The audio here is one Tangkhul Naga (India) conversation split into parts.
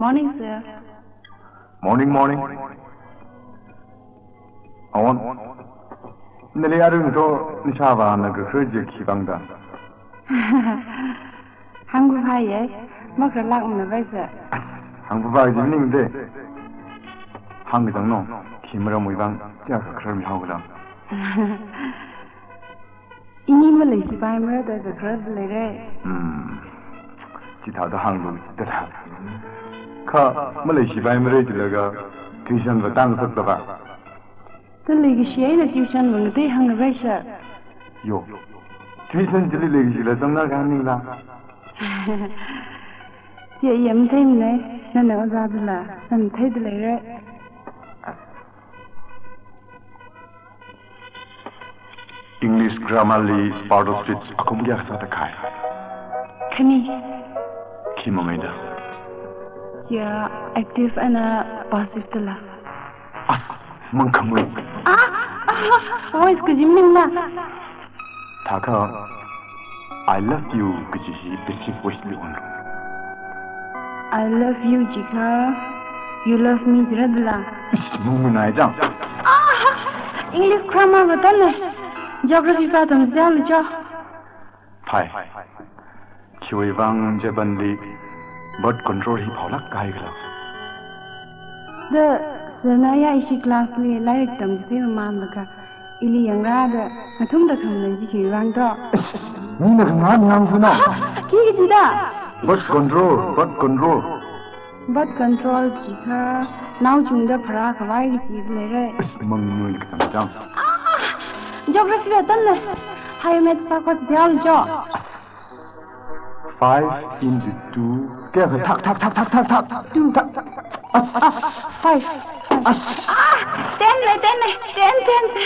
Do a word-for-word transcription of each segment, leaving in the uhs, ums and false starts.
Morning, sir. Morning, morning. Awon, nali aring to nishāvāna kakharar chi khivang da? Hāngphāya, makhararlākmana vai, sir. As, hāngphā kaji maningde. Hāngkachang no, khi maramwui vang chiya kakharar mihaokhala? Ini maleishipaimara da kakharar leira. Hmm. Chithāda hānglu chithāda. Kha maleishipaimara jilaga tuition va tāngasaktava? Da leikashi eina tuition va ngatei hāngna vai, sir. Yo. Tuition chili leikashila zangna kha ningla? Chi yam theimana, nana ojā dala, nana theida leira. English grammar li part of speech akhum kayākha sāda khavai? Khani. Khi mangaida? Ya, active eina passive dala. As, mangkhamui. Ah, ah, voice kaji maningla? Thākha, I love you kaji hi passive voice li onlu. I love you jiakha, you love me jira dala? Ish, mangmunai chang. Ah, English grammar va tanna. Geography va tamchitheialu cho. Phai. Khiwui vang Japan li birth control hi phaolāk kahai khala? Da, sir na ya ishi class li lairik tamchithei mamānlaga, ili yangra da, ngathumda khamanei chi khiwui vang to. Ish, mina khangahān hāngkhui no. Khi kaji da? Birth control, birth control. Birth control jiakha, naochungda pharākhavai kaji leira. Ish, mangnuili kachangchang. Ah, geography va tanna. Higher maths va kachitheialu cho. Five into two. Kayākha? Thak, thak, thak. Two. Thak. As. Ah, five. As. Ah, ten na, ten na, ten, ten, ten.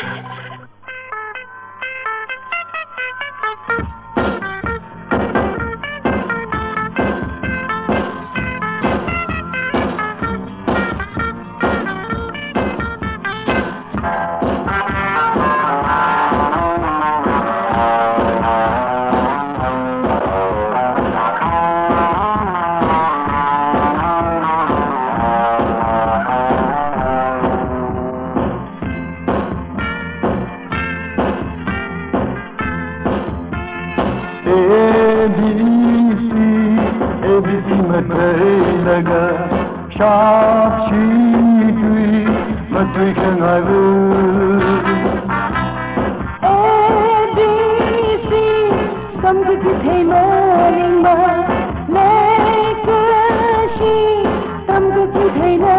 A B C, A B C matheilaga, shap shi tui, matui khangai vu. A B C, tamkachithei maningma, leikashi, tamkachitheina.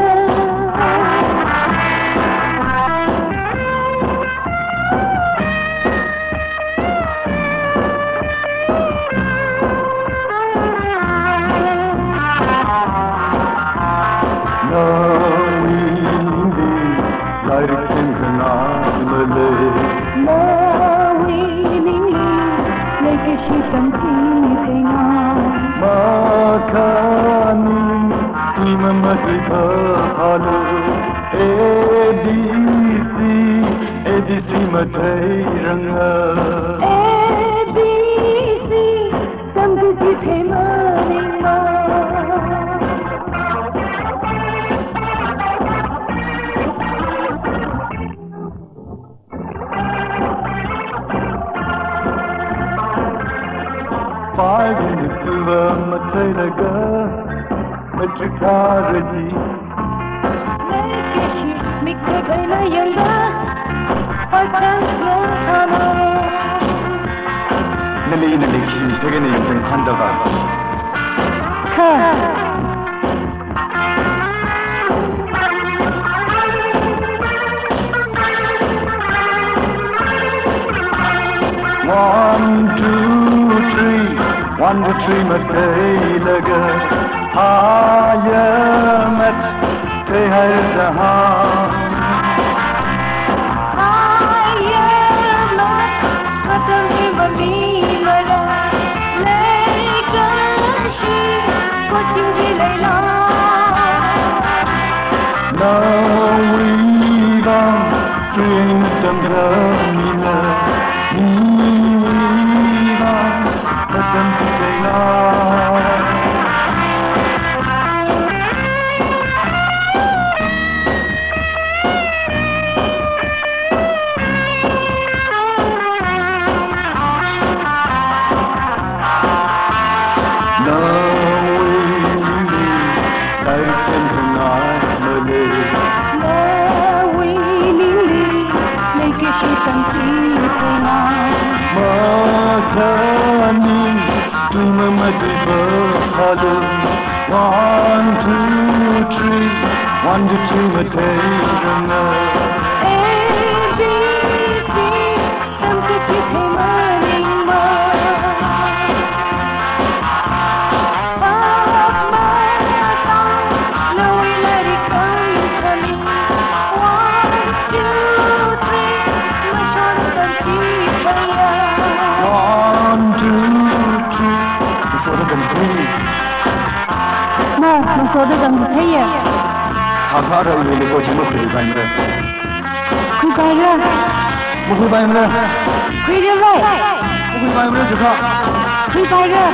Nawui mingli lairik tamkhangai malei. Nawui mingli leikashi tamchitheina. Makhani tui mamatui kaphālu. A B C, A B C matheiranga. A B C, tamkachithei maningma. Five into two va matheilaga, matric thāra chi. Leikashi, mik khuilaga yangda, five times na thāna. Nali, nali khi matheikhala yangkhan dava? Kha. One, two, three, one, two, three, matheilaga, higher maths, theihaira da ha. Higher maths, katamli mamimara, leikashi, coaching chi leila. Nawui vang free na tamkhamina, miwui vang katamkachithei na. One, two, three. One, two, three, mathei ranga. A, B, C, tamkachithei maningmana. Apam, apam, nawui lairik tamkhami. One, two, three, mashoda tamchitheiya. One, two, three, mashoda tamchithei. Ma, mashoda tamchitheiya. Kha kha ra iwui leikashiva makhuipaimara. Khuipaira. Makhuipaimara. Khuiravai. Makhuipaimara, sukha. Khuipaira.